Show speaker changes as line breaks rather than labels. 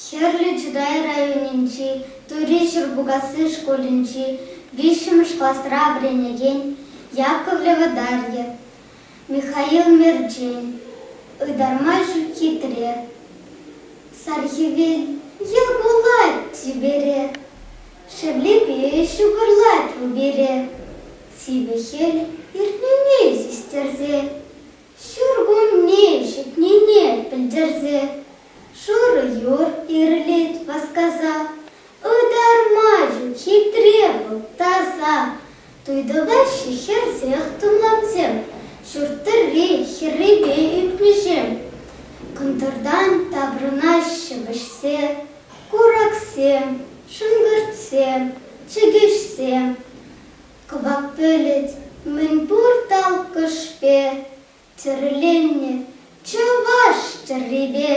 Хӗрлӗ Чутай районӗнчи Тури Ҫӗрпӳкасси шкулӗнчи виҫҫӗмӗш класра вӗренекен Яковлева Дарья, Михаил Мерчен, Ытарма ҫук хитре, Сар хӗвел йӑл кулать тӳпере, Шевлепе ҫупӑрлать упире, Сивӗ хӗл иртнине систерсе, Ҫуркунне ҫитнине пӗлтерсе, Шурӑ юр ирӗлет васкаса, Ытарма ҫук хитре вӑл, таса. Туй тӑваҫҫӗ хӗрсех тумламсем, Ҫурт тӑрри хӗррипе ӳкнӗҫем. Кӑнтӑртан таврӑнаҫҫӗ вӗҫсе Кураксем, шӑнкӑрчсем, чӗкеҫсем. Кӑвак пӗлӗт мӗнпур талккӑшпе Тӗрленнӗ чӑваш тӗррипе.